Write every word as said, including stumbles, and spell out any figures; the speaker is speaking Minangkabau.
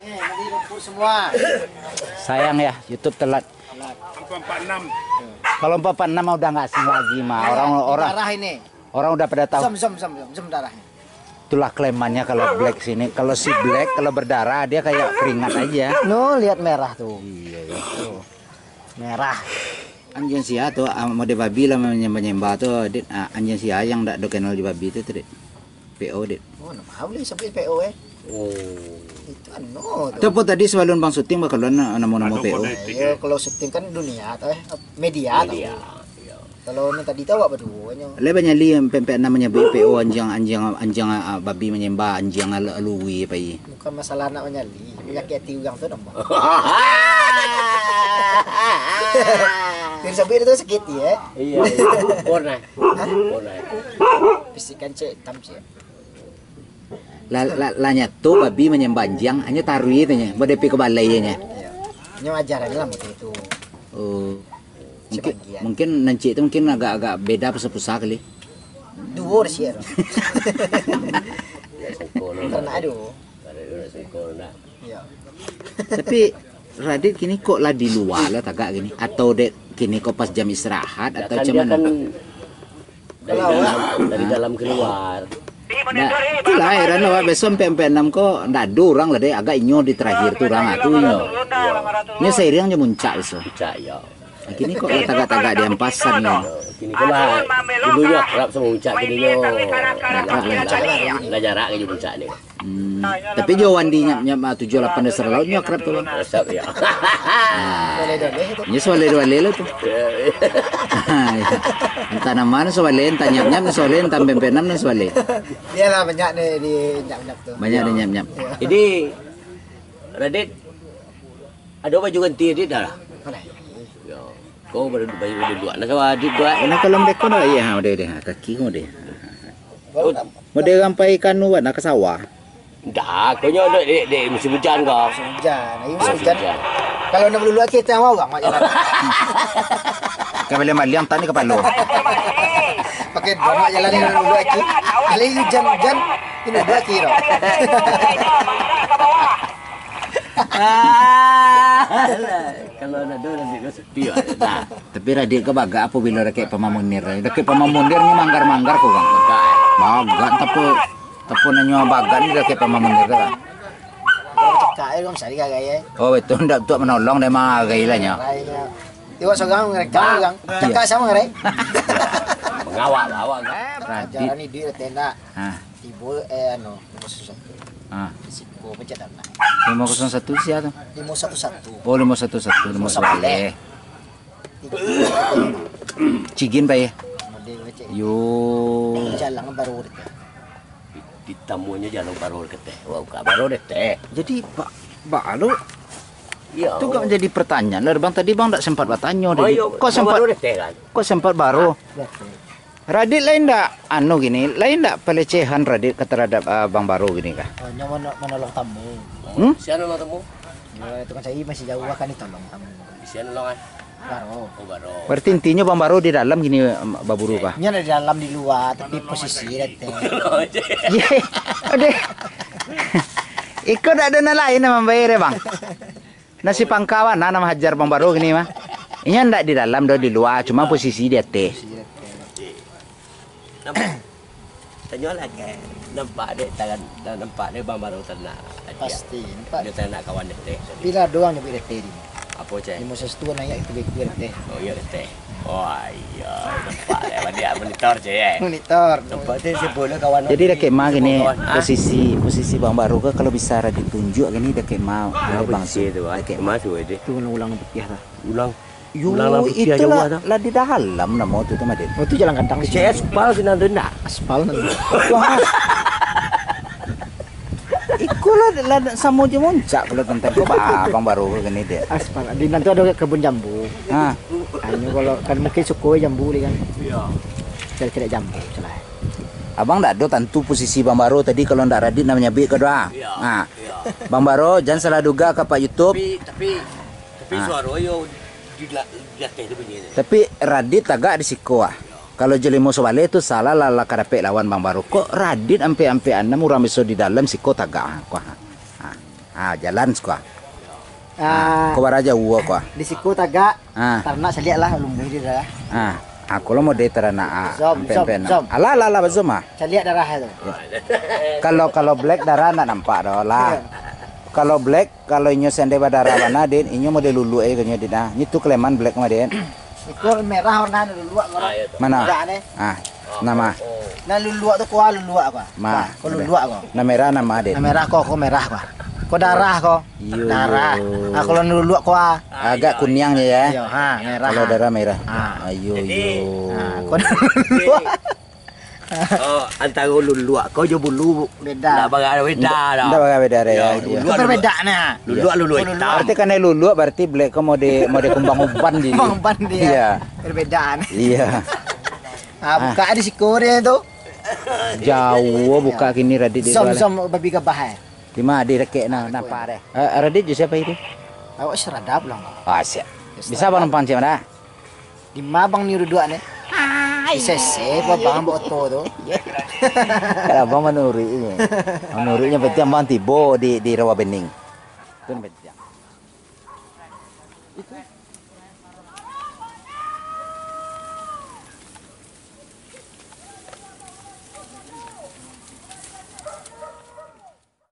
Eh, mandi lumpur semua. Sayang ya, YouTube telat. Kalau empat empat enam mah udah nggak asing lagi mah. Orang, orang, darah ini. Orang udah pada tahu. Zom, zom, zom, zom, zom darahnya. Itulah kelemahannya kalau black sini. Kalau si black, kalau berdarah, dia kayak keringat aja. No, lihat merah tuh. Iya, iya. Tuh. Merah. Anjiang sia tu, ah, mode babi lah manyembah-nyembah tu, Dit. Ah, anjiang sia yang dak do kenal jo babi tu, tu, Dit. P O, Dit. Oh, nama boleh sebut P O, eh? Oh. Itu anu tu. Ataupun tadi sebelum bang syuting, bakaluan na-, namo-namo P O. Ado kode etik, eh. Iyo, kalau syuting kan dunia tu, eh. Media tu. Media, iyo. Kalau nan tadi tu awak baduo nyo. Lai banyali yang pempek enam manyabuik P O, anjiang, anjiang, anjiang, ah, babi manyembah, anjiang alu-, alui pai. Bukan masalah nak manyali, manyakik hati urang tu namo. Dari sabik tu sakit ya? Iya, iya. Pernah. Hah? Pernah. Bisikan cek tam cek. Lah, lah, lah nyato babi manyambah anjiang, hanyo taruih tu nyo, badepi ka balai nyo. Iya. Nyo ajaran lah mungkin itu. Oh. Mungkin, sebagian. Mungkin nan cik tu mungkin agak-agak beda pusa-pusa kali. Duo dah siap. Pernah ado. Iyo. Tapi Radit kini kok lah di lua lah tagak kini? Atau dek kini kok pas jam istirahat atau macam mano? Dari dalam, dari dalam keluar. Nah, itulah heran lah, biaso ampek-ampek enam ko ndak ado urang lah dek, agak inyo di terakhir tu urang ah, tu inyo. Inyo sairing jo Muncak biaso. Muncak, iyo. Nah, kini kok lah tagak-tagak di ampasan ni. Kini ko lah, dulu nyo akrab samo Uncak, kini nyo lah, lah jarak jo Uncak ni. Hmm. Tapi jo Wandi Nyap-Nyap, ah, tujuah lapan Dasar Laut nyo akrab tu, Bang. Akrab, yo. Ah. Nyo sualeh-sualeh lah tu. Iyo, iyo. Antah nan ma sualeh, antah Nyap-Nyap sualeh, antah Pempek Enam sualeh. Iyolah, banyak ni di Nyap-Nyap tu. Banyak di Nyap-Nyap. Iyo. Jadi, Radit, ado baju ganti Radit dah lah? Mana? Yo. Ko baru baju duduak. Nah, kalau Radit duduak. Nah, kalau mereka dah, iyo, ha, udah, udah. Ha, kaki ko udah. Model rampai ka anu, nak ka sawah. Ndak, ko nyo dek, dek, dek musim ujan ko. Musim ujan, ayo musim ujan. Musim ujan. Kalau nak baluluak aki, tangah urang mak jalan. Ka baliang-baliang, tani kapalo. Pakai drone mak jalan ni, nak baluluak aki. Kalau ujan-ujan, ini baluluak aki dah. Alah, kalau nak ado, nanti ko sepi, Pak. Nah, tapi Radit ko bagak apabilo dakek Pama Munir. Dakek Pama Munir ni manggar-manggar ko, Bang. Bagak, eh. Bagak, tapi, tapi nan nyo bagak ni dakek Pama Munir tu, Bang. Cakak, eh, Bang, sari gagai, eh. Oh, betul, ndak tuak manolong, dia manggagai lah nyo. Gagai, ya. Iwak sorang ngerekam, Bang. Cakak samo, Rek. Mangawak, awak, kan. Radit. Jalan ni duit tenda. Ha. Tibo, eh, anu, limo satu satu. Ah. Di siko pencet dana. Limo kosong satu sia tu? Limo satu satu. Oh, limo satu satu, limo satu. Limo satu. Cigin, Pak, yo? Model kecek. Yo. Jalan baru dekat. Di, ditamuanyo jalan baru dekat teh. Wah, bukan baru deh teh. Jadi, Pak, Pak Alu, iyo. Tu kan jadi pertanyaan lah, Bang. Tadi Bang ndak sempat batanyo deh. Oh, iyo, kok sempat baru deh teh, kan? Kok sempat baru? Ah. Radit lain ndak, anu gini, lain ndak pelecehan Radit ka terhadap, ah, Bang Baro gini kah? Oh, nyo mano-, manolong tamu. Hmm? Sia nolong tamu? Yo, tukang cai masih jauah kan, ditolong tamu. Sia nolong, ah? Baro. Oh, Baro. Berarti intinyo Bang Baro di dalam gini, em, baburu kah? Nyo di dalam, di lua, tapi posisi datang. Ye, ade. Iko ndak ado nan lain nan mambayar, Bang? Nasi pangka bana nan mahajar Bang Baro kini mah. Inyo ndak di dalam doh, di lua, cuma posisi di ateh. Nampak, tanyolah kan. Nampak dek tangan, nampak dek Bang Baro tanak. Pasti, nampak. Dia tanak kawan dek teh. Pila doang nyebut dek teh ni. Apo, Ceh? Limo satu naiak itu bek dek teh. Oh, iyo, dek teh. Wah, iyo, nampak dek. Baliak monitor, Ceh, eh. Monitor. Nampak teh, siapa lah kawan. Jadi, dakek ma gini, kawan. Ah? Posisi, posisi Bang Baro ke kalau bisa lah ditunjuk gini, dakek ma, ah, boleh bang posisi tu, ah. Dakek ma. Masuk aja. Tu ulang-ulang putiah lah. Ulang. Yo, ulang-ulang putiah itulah, jauah tu. Lah di dalam namo tu, tu, Madin. Oh, tu jalan gadang. Kecek aspal sinan tu ndak? Aspal nan. Wah. Iko lah, lah samo jo Muncak kalau tentang ko, ba-, Bang Baro ko gini deh. Aspal. Di nan tu ado kebun jambu. Ha. Anu, kalau kan mungkin suko jambu ni kan. Iyo. Cari-cari jambu, salah. Abang ndak ado tantu posisi Bang Baro tadi kalau ndak Radit nak manyabik ko doh. Iyo. Ha. Iyo. Bang Baro, jan salah duga ka Pak YouTube. Tapi, tapi, tapi suaro yo di la-, di ateh tu bunyi tu. Tapi Radit tagak di siko ah. Kalau jo limo sabaleh tu salah lah, lah ka dapek lawan Bang Baro. Kok Radit ampek-ampek anam urang biso di dalam siko tagak ah, ko ah. Ha. Ah, jalan siko. Ah. Ko bara jauah ko. Di siko tagak. Ah. Taranak caliak lah, lumbuih di darah. Ah. Aku lo mode taranak, ah, Zom, ampe-ampe zom, nak. Zom. Alah, alah, alah, bazom ah. Caliak darah tu. Ya. Kalau, kalau black darah ndak nampak doh lah. Iya. Kalau black, kalau inyo sende badarah bana, Din, inyo mode luluak aja inyo, Din, ah. Nyo tu keleman black mah, Din. Iko merah warna luluak ko. Ah, iya tu. Mana? Darah ni. Ah, nama? Nah, luluak tu kuah luluak kuah. Ma. Kuah, ko luluak ko. Nah, merah nama, Din? Nah, merah ko, ko merah kuah. Ko darah ko. Iyo, darah. Iyo. Ah, kalau luluak kuah. Agak kuniang je ya. Iyo, ha, merah. Kalau darah merah. Ah. Ayo, jadi, iyo. Ah, ko luluak. Oh, antaro luluak ko jo bulu. Beda. Ndak bara beda dah. Ndak bara beda dah, ya, ya. Luluak, luluak. Perbedaan nah. Luluak, luluak hitam. Berarti karena luluak, berarti black ko mode, mode kumbang uban di. Kumbang uban dia. Iya. Perbedaan. Iya. Ah, buka di siko dia tu. Jauah buka kini Radit di. Zom, zom, babi gabah, eh. Di ma di dekek nah, nampak deh. Eh, Radit jo siapa itu? Awak serada pulang. Ah, siap. Bisa abang numpang ciek mah dah? Di ma abang ni duduak ni? Di sese pa abang baoto tu. Kalau abang manuruik ni. Manuruiknyo penting abang tibo di, di Rawa Bening. Itu penting.